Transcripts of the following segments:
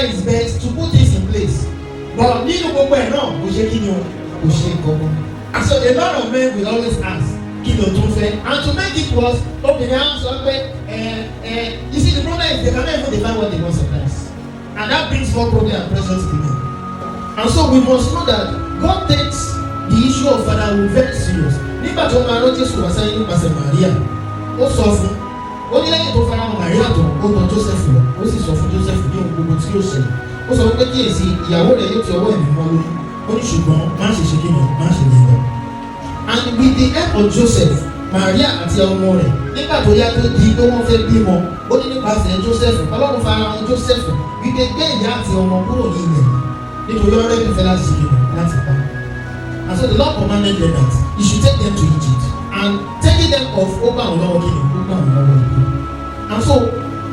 try his best to put things in place, but nínú gbogbo ẹ̀ náà, kò ṣe kí ni o, kò ṣe nǹkan. And so a lot of men will always ask, "Kí ló tún fẹ́?" And to make it worse, obìnrin á sọ pé ẹ ẹ you see, the problem is they cannot even define what they want sometimes, and that brings more problem and pressure to the men. And so we must know that God takes the issue of fatherhood very serious. Nígbà tó máa rán Jésù wá sáyé nípasẹ̀ Maria, ó sọ fún ó ní lẹ́yìn tó fara hàn Maria tó, ó tọ̀ Joseph lọ, ó sì sọ fún Joseph ní ohun gbogbo tí yóò ṣẹlẹ̀. Ó sọ pé, "Kíyèsí, ìyàwó rẹ̀ yóò ti ọwọ́ Ẹ̀mí Mímọ́ lóyún." Ó ní, "Ṣùgbọ́n má ṣe ṣe kí ni, má ṣe lè lọ." And with the help of Joseph, Maria àti ọmọ rẹ̀, nígbà tó yá tó di pé wọ́n fẹ́ bímọ, ó ní nípasẹ̀ Joseph, Ọlọ́run fara hàn Joseph wípé, "Gbé ìyá àti ọmọ kúrò ní ilẹ̀, nítorí Hẹ́rọ́dù fẹ́ láti ṣe kí ni, láti pa." And so the Lord commanded them that he should take them to Egypt, and taking them off, ó gbà wọ́n lọ́wọ́ kí ni, ó gbà wọ́n lọ́wọ́ ikú. And so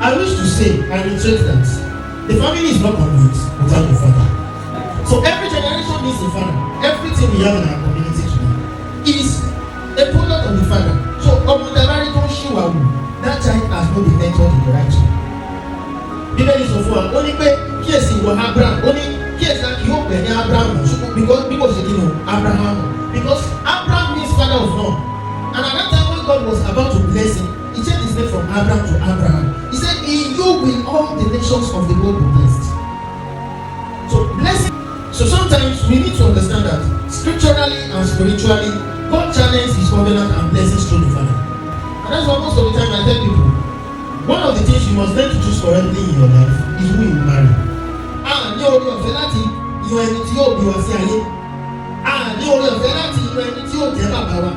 I wish to say and reiterate that the family is not complete without a father. So every generation needs a father. Everything we have in our community today is a product of the father. So ọmọ tá a bá rí tó ń ṣìwà hù, that child has not been mentored in the right way. Bíbélì sọ fún wa, ó ní pé, "Kíyèsí, ìwọ Abraham," ó ní, "kíyèsí, a kì yóò pè ní Abraham, ṣùgbọ́n because bí kò ṣe kí ni o, Abraham," because Abraham means father of none. And at that time when God was about to bless him, he changed his name from Abraham to Abraham. He said, "In you will all the nations of the world be blessed." So blessing. So sometimes we need to understand that scripturally and spiritually, God channels his covenant and blessings through the father. And that's why most of the time I tell people, one of the things you must learn to choose correctly in your life is who you marry. A ní oore ọ̀fẹ́ láti yan ẹni tí yóò bí wa sí ayé. A ní oore ọ̀fẹ́ láti yan ẹni tí yóò jẹ́ bàbá wa.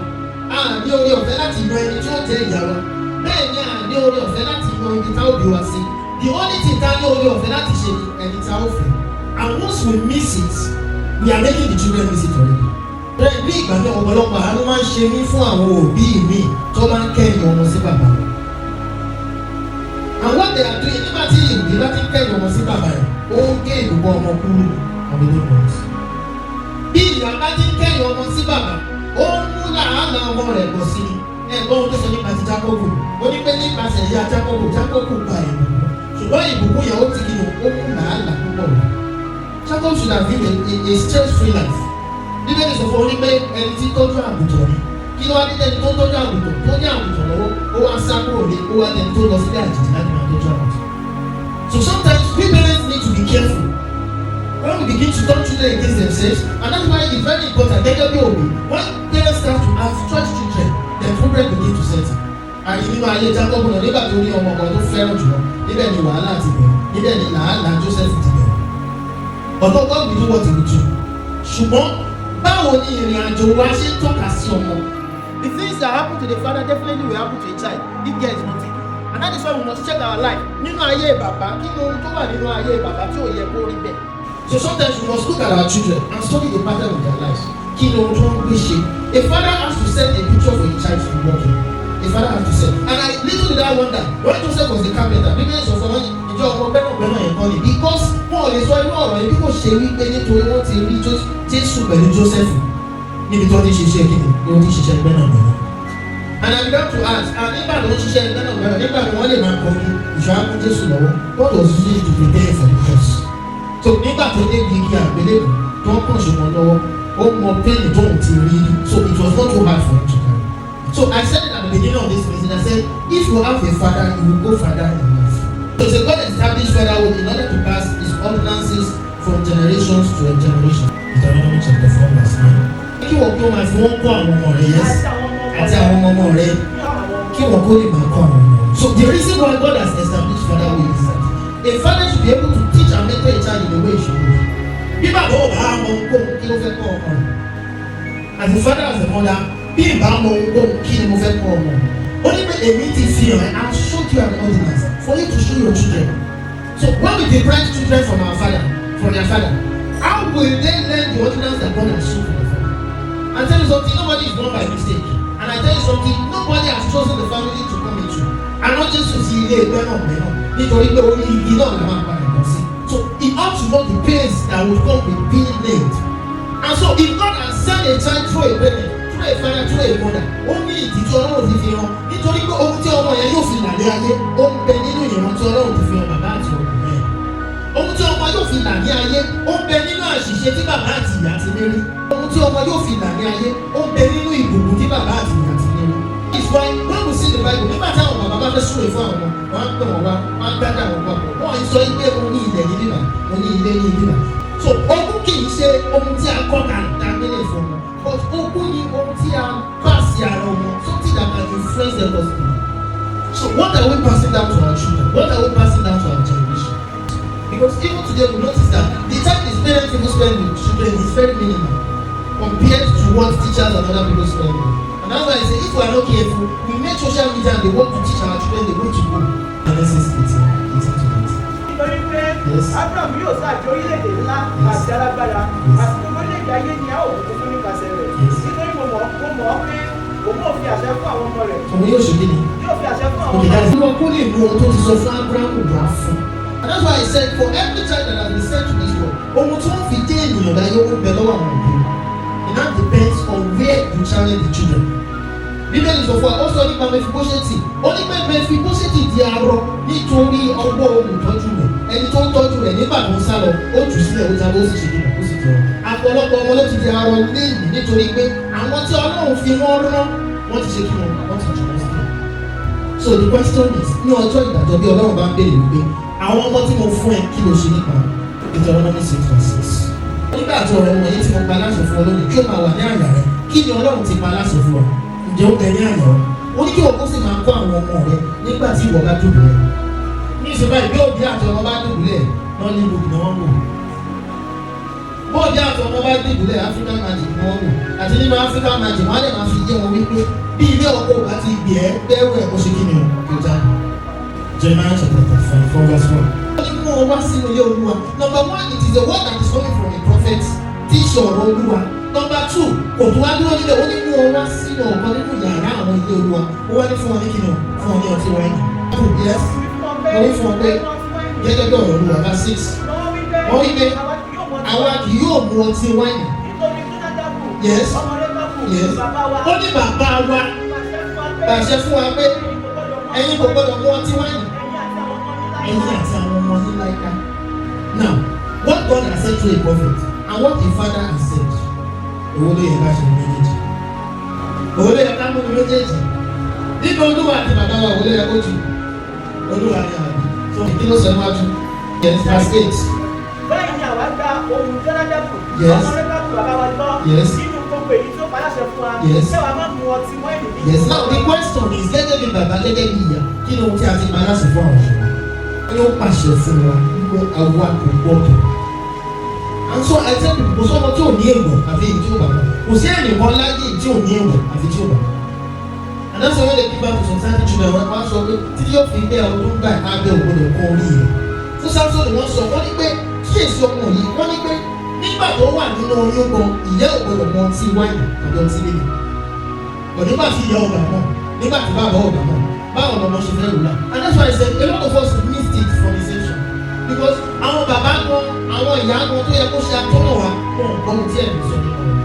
A ní oore ọ̀fẹ́ láti yan ẹni tí yóò jẹ́ ìyá wa. Bẹ́ẹ̀ ni a ní oore ọ̀fẹ́ láti yan ibi tá ó bí wa sí. The only thing tá a ní oore ọ̀fẹ́ láti ṣe ni ẹni tá ó fẹ́. And once we miss it, we are making the children miss it already. Bẹ́ẹ̀ bí ìgbà náà, ọ̀pọ̀lọpọ̀ àánú máa ń ṣe mí fún àwọn òbí mi tó máa ń kẹ́yìn ọmọ sí bàbá wọn. And what they are doing, nígbà tí ìbí bá ti ń kẹ́yìn ọmọ sí bàbá rẹ̀, ó ń gé ìbùkún ọmọ kúrú, and we don't want. Bí ìyá bá ti ń kẹ́yìn ọmọ sí bàbá, ó ń mú làálàá ọmọ rẹ̀ pọ̀ sí ni. Ẹ̀gbọ́n ohun tó sọ nípa ti Jákọ́bù, ó ní pé nípasẹ̀ ìyá Jákọ́bù, Jákọ́bù gba ìbùkún, ṣùgbọ́n ìbùkún yẹn, ó ti kí ni, ó mú làálàá púpọ̀ wá. Jacob should have lived a stress-free life. Bíbélì sọ fún ọ ní pé ẹni tí tọ́jú àgùntàn ni. Kí ló wá dé tẹni tó tọ́jú àgùntàn, tó ní àgùntàn lọ́wọ́, ó wá sá kúrò ní, ó wá tẹni tó lọ sílé àjèjì láti máa tọ́jú àgùntàn? So sometimes we parents need to be careful when we begin to turn children against themselves, and that's why it's very important. Gẹ́gẹ́ bí òbí, when parents start to have such children, then problem begin to settle. Àrí nínú ayé Jacob náà, nígbà tó rí ọmọ kan tó fẹ́ràn jùlọ, níbẹ̀ ni wàhálà ti bẹ̀rẹ̀, níbẹ̀ ni làálàá Joseph ti bẹ̀rẹ̀. Although God will do what he will do, ṣùgbọ́n báwo ni ìrìn àjò wa ṣe ń tọ́ka sí ọmọ? The things that happen to the father definitely will happen to a child if care is not taken, and that is why we must check our life. Nínú ayé bàbá, kí ni ohun tó wà nínú ayé bàbá tí ò yẹ kó rí bẹ́ẹ̀? So sometimes we must look at our children and study the pattern of their lives. Kí ni ohun tó ń gbé ṣe? A father has to set a picture for a child to work in. A father has to set. And I little did I wonder when Joseph was the carpenter, Bíbélì sọ fún wọn, ìjọ ọmọ gbẹ́nàgbẹ́nà yẹn kọ́ ni, because wọn ò lè sọ irú ọ̀rọ̀ yẹn bí kò ṣe wípé nítorí wọ́n ti rí Jésù pẹ̀lú Joseph níbi tí wọ́n ti ṣiṣẹ́ kí ni, ní wọ́n ti ṣiṣẹ́ gbẹ́nàgbẹ́nà. And I began to ask, and nígbà tó ń ṣiṣẹ́ gbẹ́nàgbẹ́nà, nígbà tí wọ́n lè máa kọjú ìṣọ́ á kún Jésù lọ́wọ́, God was using it to prepare for the cross. So nígbà tó dé igi àgbélébù tó ń kàn ṣùgbọ́n lọ́wọ́, ó mọ pain tóun ti rí, so it was not too hard for him to carry. So I said it at the beginning of this message, I said, if you have a father, you will go farther in life. So say God established fatherhood in order to pass his ordinances from generations to a generation. Deuteronomy chapter 4 verse 9. Kí wọ́n kí wọ́n máa fi wọ́n kọ́ àwọn ọmọ rẹ̀, yes, àti àwọn ọmọ ọmọ rẹ̀, kí wọ́n kó lè máa kọ́ àwọn ọmọ rẹ̀. So the reason why God has established fatherhood is that a father should be able to teach and mentor a child in the way he should go. Bí bàbá ò bá mọ ohunkóhun, kí ló fẹ́ kọ́ ọmọ rẹ̀? As a father, as a mother, bí ìbá mọ ohunkóhun, kí ni mo fẹ́ kọ́ ọmọ? Ó ní pé èmi ti fi hàn ẹ́, I showed you an ordinance for you to show your children. So when we deprive children from our father, from their father, how will they learn the ordinance that God has shown to their father? I tell you something, nobody is born by mistake. And I tell you something, nobody has chosen the family to come into. Àná Jésù sí ilé gbẹ́nàgbẹ́nà nítorí pé orí igi náà la máa padà bọ̀ sí. So he ought to know the pains that would come with being named. And so if God has sent a child through a parent, through a father, through a mother, ó ní ìdí tí Ọlọ́run ti fi hàn, nítorí pé ohun tí ọmọ yẹn yóò fi làlẹ́ ayé, ó ń bẹ nínú ìran tí Ọlọ́run ti fi hàn bàbá àti ọkùnrin yẹn. Ohun tí ọmọ àṣìṣe tí bàbá àti ìyá ti ní rí. Ohun tí ọmọ yóò fi là ní ayé, ó ń bẹ nínú ìbùkún tí bàbá àti ìyá ti ní rí. It's why when we see the Bible, nígbà tí àwọn bàbá bá fẹ́ súre fún àwọn ọmọ, wọ́n á pè wọ́n wá, wọ́n á gbádùn àwọn papọ̀. Wọ́n sọ pé mo ní ilẹ̀ ní bíbà, mo ní ilé ní bíbà. So ogún kì í ṣe ohun tí a kọ́ kalẹ̀ tá a gbélé fún ọmọ, but ogún ni ohun tí a pass sí ara ọmọ, something that can influence them positively. So what are we passing down to our children? What are we passing down to our generation? Because even today we notice that the time the parents even spend with children is very minimal compared to what teachers and other people spend with. And that's why I say, if we are not careful, we make social media and they want to teach our children the way to go. Genesis 18, 18 to 19. Nítorí pé Abraham yóò sáà di orílẹ̀-èdè ńlá àti alágbára, àti gbogbo orílẹ̀-èdè ayé ni a ó bùkún fún nípasẹ̀ rẹ̀. Nítorí mo mọ̀ pé òun ò fi àṣẹ fún àwọn ọmọ rẹ̀. Òun yóò ṣe kí ni? Yóò fi àṣẹ fún àwọn Okay, ọmọ that's rẹ̀. Olúwa kó lè mú ohun tó ti sọ fún Abrahamu wá fún. And that's why I said, for every child that has been sent to this world, ohun tí wọ́n fi dé ènìyàn láyé, ó ń bẹ lọ́wọ́ àwọn òbí. It now depends on where you channel the children. Bíbélì sọ fún wa, ó sọ nípa Mẹfibóṣẹ́tì, ó ní pé Mẹfibóṣẹ́tì di arọ nítorí ọwọ́ olùtọ́jú rẹ̀. Ẹni tó ń tọ́jú rẹ̀, nígbà tó ń sá lọ, ó jù sílẹ̀, ó jábọ́, ó sì ṣe kíni? Ó sì jẹun. Àpọ̀lọpọ̀ ọmọ ló ti di arọ léyìí nítorí pé àwọn tí Ọlọ́run fi wọ́n rán, wọ́n ti ṣe kí wọn, wọ́n ti jù wọ́n sílẹ̀. So the question is, ní ọjọ́ ìdájọ́, bí Ọlọ́run bá ń béèrè wípé àwọn ọmọ tí mo fún ẹ, kí ló ṣe nípa? Deuteronomy 6 verse 6. Nígbà tí ọ̀rọ̀ wọ̀nyí tí mo pa láṣẹ fún ọ lónìí kí ó máa wà ní àyà rẹ. Kí ni Ọlọ́run ti pa láṣẹ fún ọ? Ǹjẹ́ ó bẹ ní àyà ọ? Ó ní kí o kó sì máa kọ́ àwọn ọmọ rẹ nígbà tí ìwọ bá dùbúlẹ̀. Ní ìṣèjọba ìbí, òbí àti ọmọ bá dùbúlẹ̀, Nollywood ni wọ́n wò. Bóòdì àti ọmọ bá dùbúlẹ̀, African Magic ni wọ́n wò. Àti nínú African Magic, wọ́n á lè máa fi yé wọn wípé bí ilé ọkọ ò bá ti gbé ẹ bẹ́rù ẹ̀, kó ṣe kí ni o, kó jáde. Jeremiah chapter 35 from verse 1. Ó ní mú ọ wá sínú ilé Olúwa. Number one, it is a word that is coming from a prophet tí í ṣe ọ̀rọ̀ Olúwa. Number two, kò tó wá dúró nílẹ̀, ó ní mú ọ wá sínú ọ̀kan nínú yàrá àwọn ilé Olúwa. Ó wá ní fún ọ ní kíni o? Fún ọ ní ọtí wáìnì. Yes. Mo wí fún ọ pé gẹ́gẹ́ bí ọ̀rọ̀ Olúwa. Verse 6. Wọ́n wí pé àwa kì yóò mu ọtí wáìnì. Yes. Ó ní bàbá wa pàṣẹ fún wa pé ẹ̀yin kò gbọ́dọ̀ mu ọtí wáìnì, ẹ̀yin àti àwọn ọmọ yín láíláí. Now, what God has said to a prophet and what a father has said, èwo ló yẹ ká ṣe ní méjèèjì? Èwo ló yẹ ká mú ní méjèèjì? Nínú Olúwa àti bàbá wa, èwo ló yẹ kó jù? Olúwa ni àbí? So kí ló sọ níwájú? Yes, verse 8. Báyìí ni àwa gba ohùn Jónádàbù ọmọ Rékábù bàbá wa gbọ́ nínú gbogbo èyí tó paláṣẹ fún wa kí àwa má mu ọtí wáìnì ní Yes, now the question is, gẹ́gẹ́ bí bàbá, gẹ́gẹ́ bí ìyá, kí ni ohun tí a ti pa láṣẹ fún àwọn ọmọ? Kí ló pàṣẹ fún wa wípé àwa kò gbọ́dọ̀? And so I tell people, kò sọ́mọ tí ò ní èèwọ̀ àfi èyí tí ò bá mọ̀. Kò sí ẹnìkan láyé tí ò ní èèwọ̀ àfi tí ò bá mọ̀. And that's why when they give birth to some certain children, wọ́n máa ń sọ pé títí yóò fi gbé ọdún gbà, abẹ́ ò gbọ́dọ̀ kọ́ orí rẹ̀. Fún Samson, wọ́n sọ, wọ́n ní pé kíyèsí ọmọ yìí, wọ́n ní pé nígbà tó wà nínú oyún gan, ìyá ò gbọ́dọ̀ mu ọtí wáìnì tàbí ọtí líle. But nígbà tí ìyá ò bá mọ̀, nígbà tí bàbá ò bá mọ̀, báwo lọmọ ṣe fẹ́ rò? And that's why I said a lot of us missed it from inception, because àwọn bàbá gan, àwọn ìyá gan tó yẹ kó ṣe atọ́nà wa, wọn ò gbọ́dọ̀ tí ẹ̀mí sọ nípa wọn.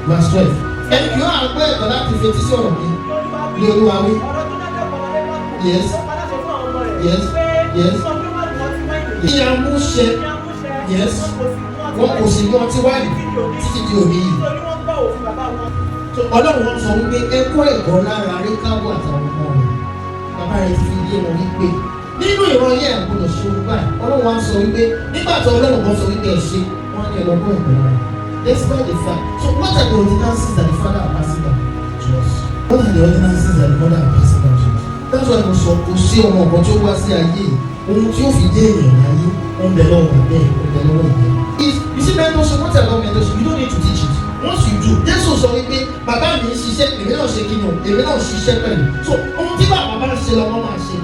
Verse 12. Ẹni kì yóò àgbọ̀ ẹ̀kọ́ láti fetí sí ọ̀rọ̀ mi ní Olúwa wí. Ọ̀rọ̀ Jónádàbù ọmọ Rékábù tó paláṣẹ fún àwọn ọmọ rẹ̀ pé wọn kí ó má mu ọtí wáìnì. Kí a mú ṣẹ. Kí a mú ṣẹ. Wọn kò sì mú ọtí wáìnì títí di òní yìí. Nítorí wọ́n gbọ́ òfin bàbá wọn. So Ọlọ́run wọn sọ wípé ẹ kọ́ ẹ̀kọ́ lára Rékábù àtàwọn ọmọ rẹ̀. Bàbá rẹ̀ ti fi yé wọn wípé nínú ìran yẹn gbọ́dọ̀ ṣe ohun báyìí. Ọlọ́run wa sọ wípé nígbà tí Ọlọ́run kan sọ wípé ẹ ṣe, wọ́n ní ẹ lọ kọ́ ẹ̀kọ́ lára. Despite the fact, so what are the ordinances that the father are passing down to us? What are the ordinances that the mother are passing down to us? That's why mo sọ, kò sí ọmọ ọ̀kan tí ó wá sí ayé yìí, ohun tí ó fi dé èèyàn láyé, ó ń bẹ lọ́wọ́ bàbá ẹ̀, ó ń bẹ lọ́wọ́ ìyá. You see mentorship, what about mentorship? You don't need to teach it. Once you do, Jésù sọ wípé bàbá mi ń ṣiṣẹ́, èmi náà ṣe kí ni o? Èmi náà ṣiṣẹ́ pẹ̀lú. So ohun tí bàbá bá ń ṣe lọ́mọ máa ṣe.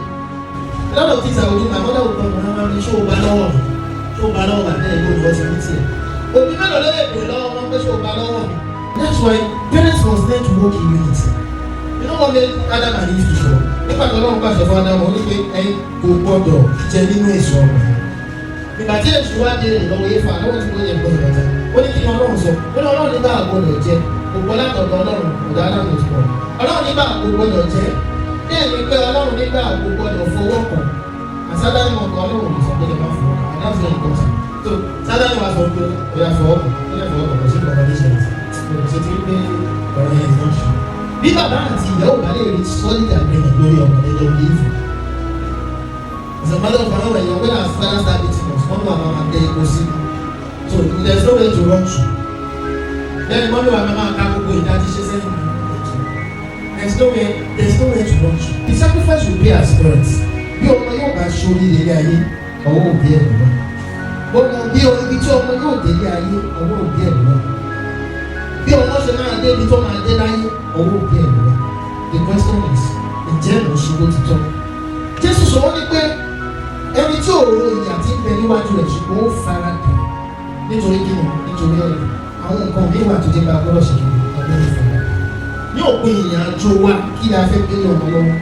A lot of things I will do, my mother will come, "Mama mi, ṣé o bá lọ́wọ́ mi? Ṣé o bá lọ́wọ́ bàbá ẹ̀ lóòótọ́ ti ní tiẹ̀?" Òbí mélòó ló lè bèrè lọ́wọ́ wọn pé ṣé o bá lọ́wọ́ mi? That's why parents must learn to work in unity. You know what made Adam and Eve to fall? Nígbà tí Ọlọ́run pàṣẹ fún Adam, ó ní pé ẹ̀yin kò gbọ́dọ̀ jẹ nínú èso ọgbà. Ìgbà tí èṣù wá dé lọ́wọ́ Éfà lọ́wọ́ tí wọ́n yẹ gbọ́dọ̀ jẹ. Ó ní kí ni Ọlọ́run sọ? Ó ní Ọlọ́run nígbà gbọ́dọ̀ jẹ. Kò gbọ́ látọ̀dọ̀ Ọlọ́run, ọ̀dọ̀ Adam ló ti bọ̀. Ọlọ́run nígbà kò gbọ́dọ̀ jẹ. Bẹ́ẹ̀ ni pé Ọlọ́run nígbà kò gbọ́dọ̀ fọwọ́ kàn. Àsádá ni wọn kọ, Ọlọ́run lè sọ pé ẹ má fọwọ́ kàn. And that's very important. So Sátánì wá sọ pé ó yà fọwọ́ kàn, ó yà fọwọ́ kàn, kò sí nǹkan tó ṣẹlẹ̀ sí. Kò sí ti rí pé ọ̀rọ̀ yẹn is not true. Bí bàbá àti ìyá ò bá lè rí solid agreement lórí ọmọ, lẹ́jọ́ bí ìfò. As a matter of fact, when our father start beating us, wọ́n bá máa tẹ epo sí. So there is nowhere to run to. Then mummy wa máa ka gbogbo ìdájí ṣe sẹ́yìn. There is nowhere to run to. The sacrifice we pay as parents. Bí ọmọ yóò bá ṣorí ilé ayé, ọwọ́ òbí ẹ̀ ló wà. Gbogbo bí ibi tí ọmọ yóò délé ayé, ọwọ́ òbí ẹ̀ ló wà. Bí ọmọ ṣe máa dé ibi tó máa dé láyé, ọwọ́ òbí ẹ̀ ló wà. The question is, ǹjẹ́ mo ṣe bó ti tọ́? Jésù sọ wọ́n ní pé ẹni tí ò ro ìyà tí ń bẹ níwájú rẹ̀, ṣùgbọ́n ó fara dà. Nítorí kí ni? Nítorí ẹ̀rù. Àwọn nǹkan míì wà tó jẹ́ pé a gbọ́dọ̀ ṣe kí ni? A gbọ́dọ̀ fara dà. Ní òpin ìrìn àjò wa, kí la fẹ́ gbé ọmọ lọ́wọ́?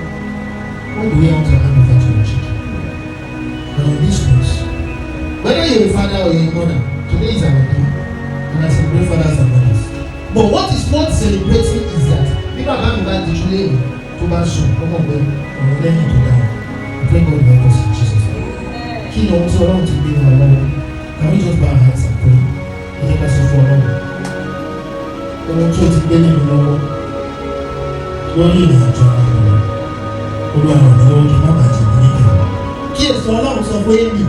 What do we want to hand over to our children? And on this note, whether you're a father or you're a mother, today is our day, and I celebrate fathers and mothers. But what is worth celebrating is that bí bàbá mi bá dijú léèrè tó bá sùn, ó mọ̀ pé òun lẹ́yìn tó dára. I pray God will help us in Jesus' name. Kí ni ohun tí Ọlọ́run ti gbé ní wa lọ́wọ́? Can we just bow our heads and pray? Ẹ jẹ́ ká sọ fún Ọlọ́run. Ohun tí o ti gbé lé mi lọ́wọ́ lórí ìrìn àjò àwọn ọmọ, Olúwa, ràn mí lọ́wọ́ kí n má bàa jẹ̀bi níkẹyìn. Kíyèsí, Ọlọ́run sọ fún Élì,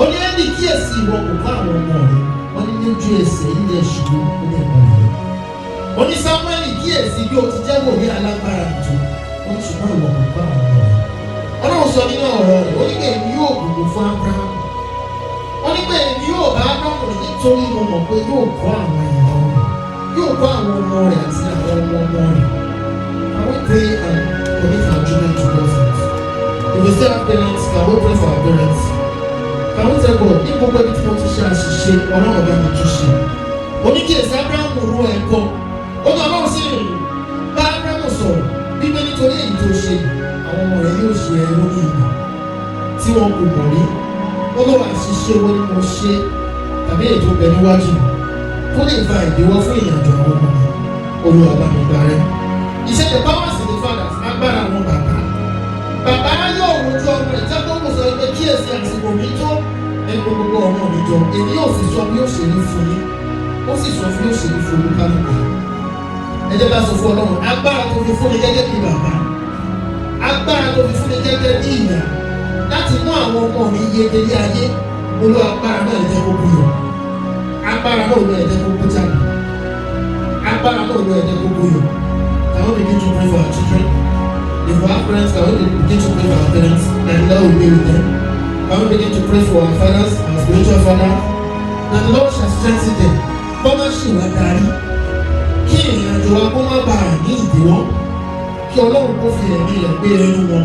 ó ní, "Élì, kíyèsí, ìwọ kò kọ́ àwọn ọmọ rẹ." Wọ́n ní lójú ẹsẹ̀ ilẹ̀ ṣubú, ó ní ẹ̀kọ́ rẹ̀. Ó ní, "Samuel, kíyèsí bí o ti jẹ́ wòlíì alágbára tó." Ó ní, "Ṣùgbọ́n ìwọ kò kọ́ àwọn ọmọ rẹ." Ọlọ́run sọ nínú ọ̀rọ̀ rẹ̀, ó ní pé èmi yóò bùkún fún Abraham. Ó ní pé èmi yóò bá Abraham rìn, nítorí mo mọ̀ pé yóò kọ́ àwọn ìran rẹ̀, yóò kọ́ àwọn ọmọ rẹ̀ àti àwọn ọmọ ọmọ rẹ̀. Can we pray and commit our children to God's hands? If we still have parents, can we pray for our parents? Can we tell God, ní gbogbo ibi tí mo ti ṣe àṣìṣe, Ọlọ́run, bá mi tún ṣe? Oníkíyèsí, Abraham ru ẹ̀kọ́. Ó ní Ọlọ́run sì bá Abraham sọ̀rọ̀ wípé nítorí èyí tó ṣe, àwọn ọmọ rẹ̀ yóò ṣe ẹrú ní ìgbà tí wọn kò mọ̀ rí. Ó lọ́wọ́, àṣìṣe wo ni mo ṣe tàbí èyí tó bẹ níwájú mi tó lè fa ìdíwọ́ fún ìrìnàjò àwọn ọmọ mi? Olúwa, bá mi parẹ́. Iṣẹ́, the powers in the fathers, agbára àwọn bàbá. Bàbá yóò rojú ọmọ rẹ̀. Jákọ́bù sọ pé, "Kíyèsí, àsìkò mi tó, ẹni gbogbo ọmọ mi jọ, èmi yóò sì sọ bí ó ṣe rí fún yín." Ó sì sọ bí ó ṣe rí fún olúkálùkù. Ẹ jẹ́ ká sọ fún Ọlọ́run, agbára tó fi fún mi gẹ́gẹ́ bí bàbá, agbára tó fi fún mi gẹ́gẹ́ bí ìyá láti mú àwọn ọmọ mi yege ní ayé, Olú, agbára náà, ẹ jẹ́ kó búyọ. Agbára náà, Olú, ẹ jẹ́ kó bú jáde. Agbára náà, Olú, ẹ jẹ́ kó búyọ. Can we begin to pray for our children? If we have parents, can we begin to pray for our parents that the Lord will be with them? Can we begin to pray for our fathers, our spiritual father, that the Lord shall strengthen them? Kọ́ má ṣì wá darí, kí ìrìn àjò wa kó má bàa ní ìdíwọ́, kí Ọlọ́run kó fi ẹ̀mí rẹ̀ gbé ẹnu wọn.